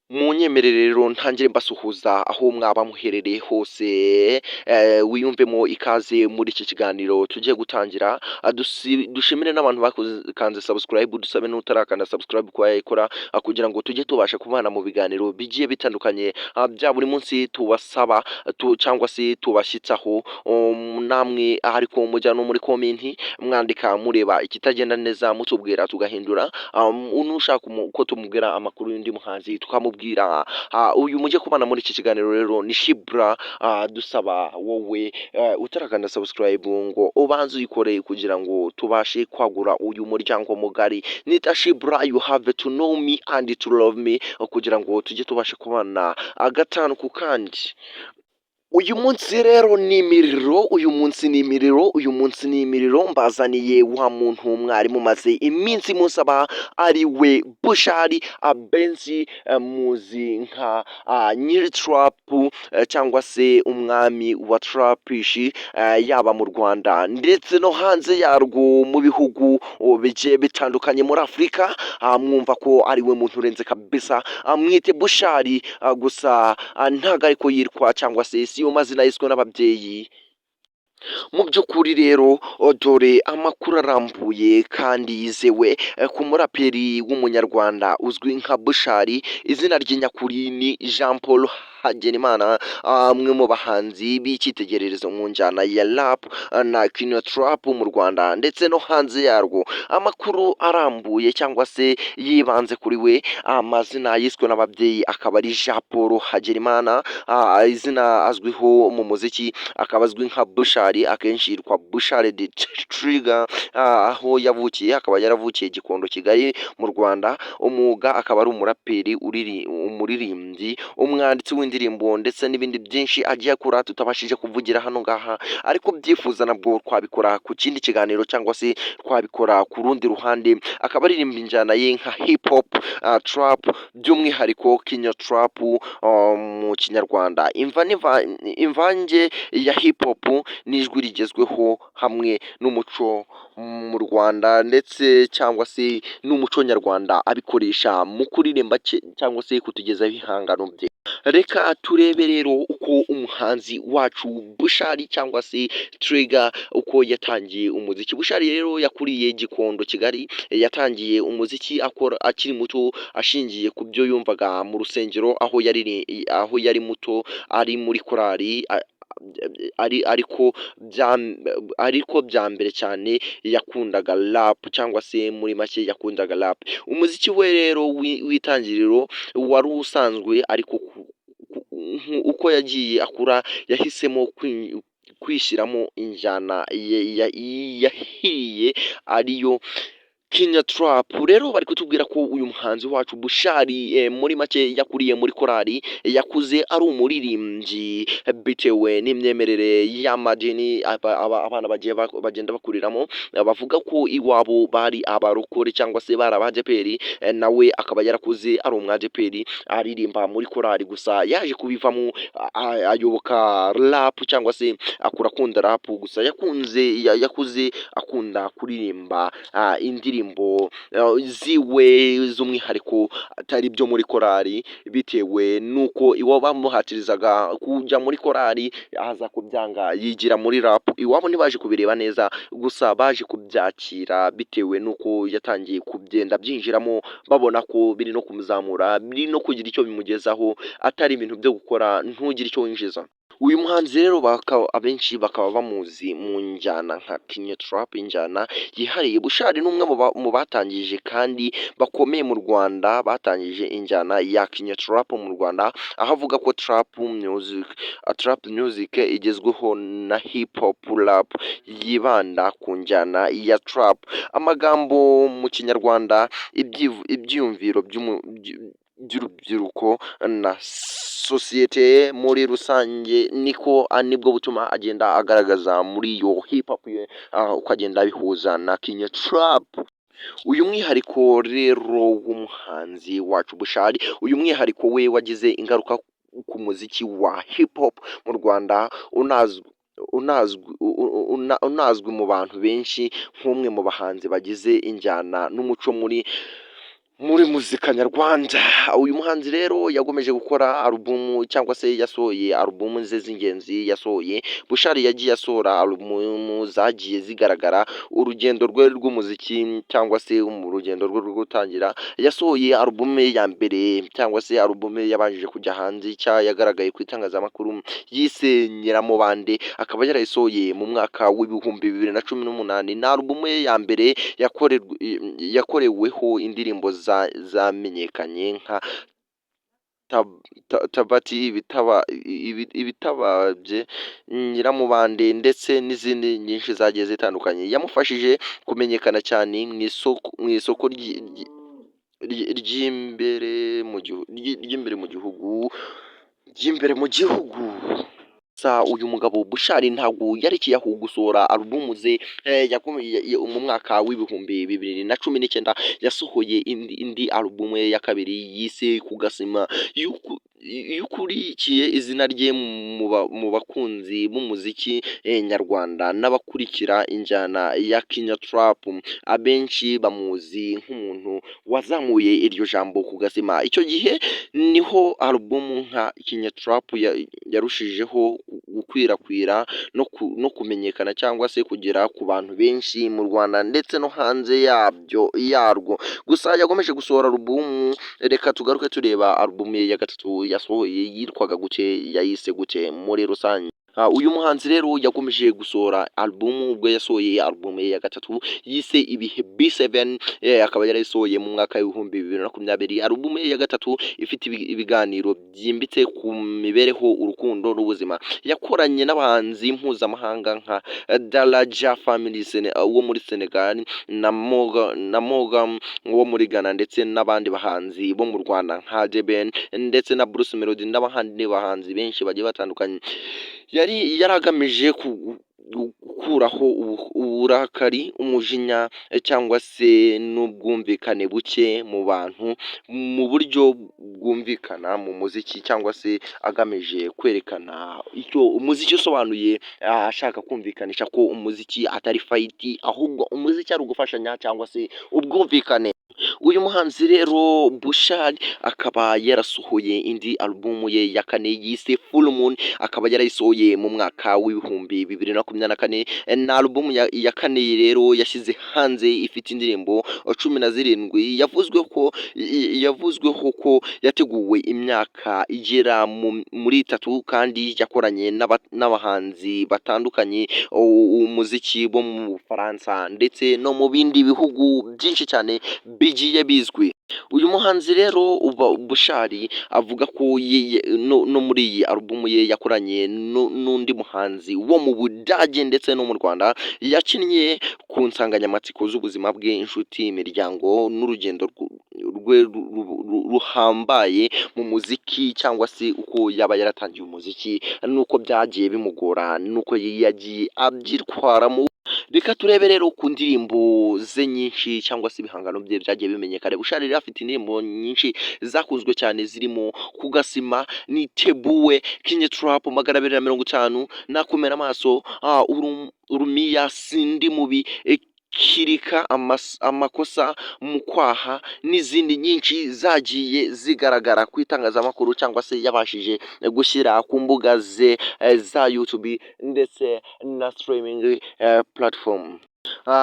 Munyemerere rero ntangire mbasuhuza aho mwaba muherereye hose, wiyumvemo ikaze muri iki kiganiro tugiye gutangira. Dushimire n'abantu bakanze subscribe, dusabe n'utarakanda subscribe kuba yayikora, kugira ngo tujye tubasha kubana mu biganiro bigiye bitandukanye bya buri munsi tubasaba cyangwa se tubashyitsaho. Namwe ariko mujya no muri comment mwandika mureba ikitagenda neza, mutubwira tugahindura. Nushaka ko tumubwira amakuru y'undi muhanzi tukamubwira. Uyu mujye kubana muri iki kiganiro rero ni Shibra. Dusaba wowe utarakanda subscribe ngo ubanze uyikore kugira ngo tubashe kwagura uyu muryango mugari. Nita Shibra, you have to know me and to love me, kugira ngo tujye tubashe kubana gatanu ku kandi. Uyu munsi rero ni imiriro, uyu munsi ni imiriro, uyu munsi ni imiriro. Mbazaniye wa muntu mwari mumaze iminsi musaba, ari we Bushali. Abenshi muzi nka nyiri trap, cyangwa se umwami wa trapishi, yaba mu Rwanda ndetse no hanze yarwo mu bihugu bigiye bitandukanye muri Afurika. Mwumva ko ari we muntu urenze kabisa. Mwite Bushali, gusa ntago ariko yitwa cyangwa se si yo mazina yiswe n'ababyeyi. Mu by'ukuri rero, dore amakuru arambuye kandi yizewe ku muraperi w'Umunyarwanda uzwi nka Bushali. Izina rye nyakuri ni Jean Paul Hagenimana, umwe mu bahanzi b'icyitegererezo mu njyana ya rap na Kinyatrap mu Rwanda ndetse no hanze yarwo. Amakuru arambuye cyangwa se yibanze kuri we: amazina yiswe n'ababyeyi akaba ari Jean Paul Hagenimana, izina azwiho mu muziki akaba azwi nka Bushali, akenshi yitwa Bushali the Trigger. Aho yavukiye akaba yaravukiye Gikondo, Kigali mu Rwanda. Umwuga akaba ari umuraperi, umuririmbyi, umwanditsi w'indirimbo ndetse n'ibindi byinshi agiye akora tutabashije kuvugira hano ngaha, ariko byifuza nabwo twabikora ku kindi kiganiro cyangwa se twabikora ku rundi ruhande. Akaba aririmba injyana ye nka hip hop, trap, by'umwihariko Kinyatrap mu Kinyarwanda, imvange ya hip hop n'ijwi rigezweho hamwe n'umuco mu Rwanda ndetse cyangwa se n'umuco nyarwanda, abikoresha mu kuririmba cyangwa se kutugezaho ibihangano bye. Reka turebe rero uko umuhanzi wacu Bushali cyangwa se Trigger uko yatangiye umuziki. Bushali rero yakuriye Gikondo, Kigali. Yatangiye umuziki akora akiri muto, ashingiye ku byo yumvaga mu rusengero aho yari muto ari muri korali, ari ariko bya mbere cyane yakundaga rap, cyangwa se muri make yakundaga rap. Umuziki we rero w'itangiriro wari usanzwe, ariko uko yagiye akura yahisemo kwishyiramo injyana yahiye, ariyo Kinyatrap. Rero bari kutubwira ko uyu muhanzi wacu Bushali, muri make yakuriye muri korali, yakuze ari umuririmbyi bitewe n'imyemerere y'amadini abana bagiye bagenda bakuriramo. Bavuga ko iwabo bari abarokore cyangwa se bari abadeperi, nawe akaba yarakuze ari umwadeperi aririmba muri korali. Gusa yaje kubivamo ayoboka rap cyangwa se akura akunda rap. Gusa yakuze akunda kuririmba indirimbo ziwe z'umwihariko, atari ibyo muri korali, bitewe n'uko iwabo bamuhatirizaga kujya muri korali, aza kubyanga yigira muri rap. Iwabo ntibaje kubireba neza, gusa baje kubyakira bitewe n'uko yatangiye kugenda byinjiramo, babona ko biri no kumuzamura, biri no kugira icyo bimugezaho, atari ibintu byo gukora ntugire icyo winjiza. Uyu muhanzi rero abenshi bakaba bamuzi mu njyana nka Kinyatrap, injyana yihariye. Bushali ni umwe mu batangije kandi bakomeye mu Rwanda, batangije injyana ya Kinyatrap mu Rwanda, aho avuga ko trap music igezweho na hip hop rap yibanda ku njyana ya trap. Amagambo mu Kinyarwanda, ibyiyumviro by'urubyiruko na sosiyete muri rusange, niko nibwo butuma agenda agaragaza muri iyo hip hop ye, uko agenda abihuza na Kinyatrap. Uyu mwihariko rero w'umuhanzi wacu Bushali, uyu mwihariko we wagize ingaruka ku muziki wa hip hop mu Rwanda, unazwi mu bantu benshi nk'umwe mu bahanzi bagize injyana n'umuco muri Muri muzika nyarwanda, uyu muhanzi rero yagomeje gukora alubumu cyangwa se yasohoye alubumu ze z'ingenzi yasohoye. Bushali yagiye asohora alubumu zagiye zigaragara urugendo rwe rw'umuziki cyangwa se mu rugendo rwe rwo gutangira. Yasohoye alubumu ye ya mbere cyangwa se alubumu ye yabanjije kujya hanze nshya yagaragaye ku itangazamakuru yise Nyiramubande, akaba yarayisohoye mu mwaka wa 2018. Ni alubumu ye ya mbere yakoreweho indirimbo zamenyekanye nka Tabati, Ibitababye, Nyiramubande ndetse n'izindi nyinshi zagiye zitandukanye. Yamufashije kumenyekana cyane mu isoko ry'imbere mu gihugu. Gusa uyu mugabo Bushali ntabwo yarekeye aho gusohora alubumu ze. Mu mwaka wa 2019 yasohoye indi alubumu ye ya kabiri yise Ku Gasima, yukurikiye izina rye mu bakunzi b'umuziki nyarwanda n'abakurikira injyana ya Kinyatrap. Abenshi bamuzi nk'umuntu wazamuye iryo jambo Ku Gasima. Icyo gihe niho alubumu nka Kinyatrap yarushijeho gukwirakwira no kumenyekana cyangwa se kugera ku bantu benshi mu Rwanda ndetse no hanze yarwo. Gusa yakomeje gusohora alubumu. Reka tugaruke tureba alubumu ye ya gatatu yasohoye yitwaga gute, yayise gute muri rusange? Uyu muhanzi rero yakomeje gusohora alubumu ubwo yasohoye alubumu ye ya gatatu yise Ibihe B7, akaba yarayisohoye mu mwaka wa 2020. Alubumu ye ya gatatu ifite ibiganiro byimbitse ku mibereho, urukundo n'ubuzima. Yakoranye n'abahanzi mpuzamahanga nka Daraja Family wo muri Senegal na Moga wo muri Ghana ndetse n'abandi bahanzi bo mu Rwanda nka The Ben ndetse na Bruce Melody n'abandi bahanzi benshi bagiye batandukanye. Yari yaragamije gukuraho uburakari, umujinya cyangwa se n'ubwumvikane buke mu bantu mu buryo bwumvikana mu muziki, cyangwa se agamije kwerekana icyo umuziki usobanuye, ashaka kumvikanisha ko umuziki atari fight, ahubwo umuziki ari ugufashanya cyangwa se ubwumvikane. Uyu muhanzi rero Bushali akaba yarasohoye indi alubumu ye ya kane yise Full Moon, akaba yarayisohoye mu mwaka wa 2024. Ni alubumu ya kane rero yashyize hanze ifite indirimbo 17. Yavuzweho ko yateguwe imyaka igera muri 3 kandi yakoranye n'abahanzi batandukanye umuziki bo mu Bufaransa ndetse no mu bindi bihugu byinshi cyane bigiye bizwi. Uyu muhanzi rero uba Bushali avuga ko no muri iyi alubumu ye yakoranye n'undi muhanzi wo mu Budage ndetse no mu Rwanda. Yakinnye ku nsanganyamatsiko z'ubuzima bwe, inshuti, imiryango n'urugendo rwe ruhambaye mu muziki, cyangwa se uko yaba yaratangiye umuziki n'uko byagiye bimugora n'uko yagiye abyitwaramo. Reka turebe rero ku ndirimbo ze nyinshi cyangwa se ibihangano bye byagiye bimenyekana. Bushali rero afite indirimbo nyinshi zakunzwe cyane zirimo Ku Gasima, Nitebuwe, Kinyatrap, 250, Nakumena Amaso, Urumiya, Sindi Mubi, Kirika, Amakosa mu Kwaha n'izindi nyinshi zagiye zigaragara ku itangazamakuru cyangwa se yabashije gushyira ku mbuga ze za YouTube ndetse na streaming platform.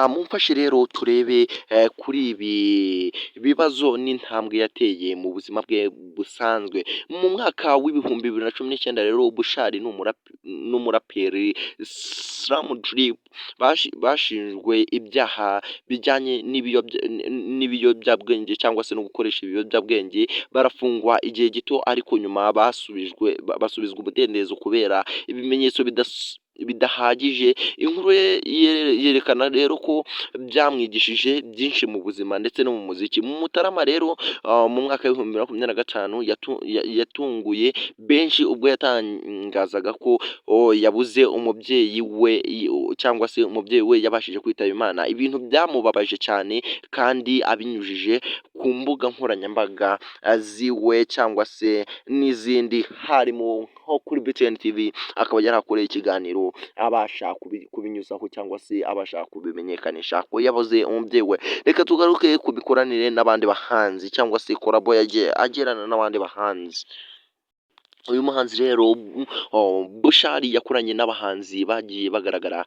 Mumfashe rero turebe kuri ibi bibazo n'intambwe yateye mu buzima bwe busanzwe. Mu mwaka wa 2019 rero, Bushali n'umuraperi Slum Drip bashinjwe ibyaha bijyanye n'ibiyobyabwenge cyangwa se no gukoresha ibiyobyabwenge, barafungwa igihe gito, ariko nyuma basubizwa umudendezo kubera ibimenyetso bidahagije. Inkuru ye yerekana rero ko byamwigishije byinshi mu buzima ndetse no mu muziki. Mu Mutarama rero mu mwaka wa 2025 yatunguye benshi ubwo yatangazaga ko oh, yabuze umubyeyi we cyangwa se umubyeyi we yabashije kwitaba Imana, ibintu byamubabaje cyane, kandi abinyujije ku mbuga nkoranyambaga ziwe cyangwa se n'izindi, harimo nko kuri BTN TV, akaba yarakoreye ikiganiro abasha kubinyuzaho cyangwa se abasha kubimenyekanisha ko yabuze umubyeyi we. Reka tugaruke ku mikoranire n'abandi bahanzi cyangwa se collabo yagiye agirana n'abandi bahanzi. Uyu muhanzi rero, oh, Bushali, yakoranye n'abahanzi bagiye bagaragara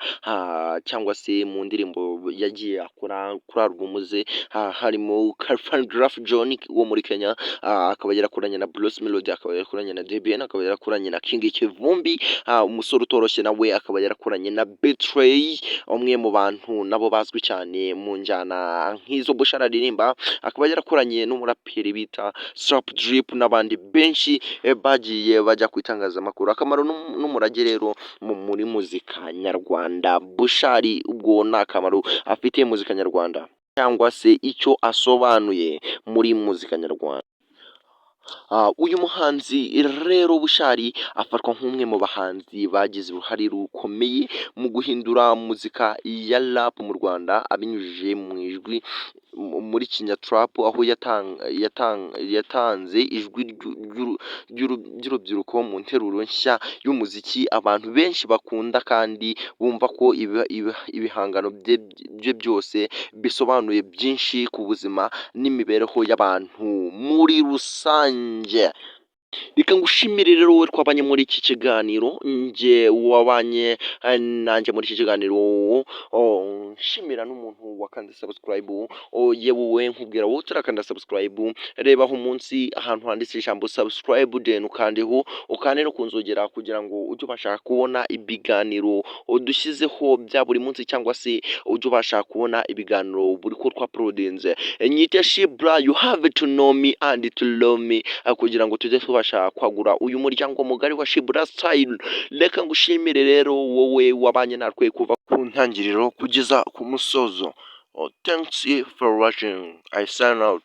cyangwa se mu ndirimbo yagiye akora kuri album ze, harimo Khaligraph Jones wo muri Kenya, akaba yarakoranye na Bruce Melody, akaba yarakoranye na The Ben, akaba yarakoranye na King Kivumbi, umusore utoroshye nawe, akaba yarakoranye na B-Threy, umwe mu bantu nabo bazwi cyane mu njyana nk'izo Bushali aririmba, akaba yarakoranye n'umuraperi bita Slap Drip n'abandi benshi bagiye bajya ku itangazamakuru. Akamaro n'umurage rero muri muzika nyarwanda, Bushali ubwo ni akamaro afitiye muzika nyarwanda cyangwa se icyo asobanuye muri muzika nyarwanda. Uyu muhanzi rero Bushali afatwa nk'umwe mu bahanzi bagize uruhare rukomeye mu guhindura muzika ya rap mu Rwanda, abinyujije mu ijwi muri Kinyatrap, aho yatanze ijwi ry'urubyiruko mu nteruro nshya y'umuziki abantu benshi bakunda kandi bumva ko ibihangano bye byose bisobanuye byinshi ku buzima n'imibereho y'abantu muri rusange. Reka ngushimire rero wowe twabanye muri iki kiganiro, njye wabanye nanjye muri iki kiganiro, oh, nshimira n'umuntu wakanze subscribe. Oh, yewe nkubwira wowe utarakanda subscribe, reba aho munsi ahantu handitse ijambo "subscribe", then ukandeho, ukande no kunzogera kugira ngo ujye ubasha kubona ibiganiro dushyizeho bya buri munsi cyangwa se ujye ubasha kubona ibiganiro buri ko twauploadinze. Nyite Shibra, you have to know me and to love me, kugira ngo tujye tubasha kwagura uyu muryango mugari wa Shibra Style. Reka ngushimire rero wowe wabanye natwe kuva ku ntangiriro kugeza ku musozo. Oh, thanks for watching. I sign out.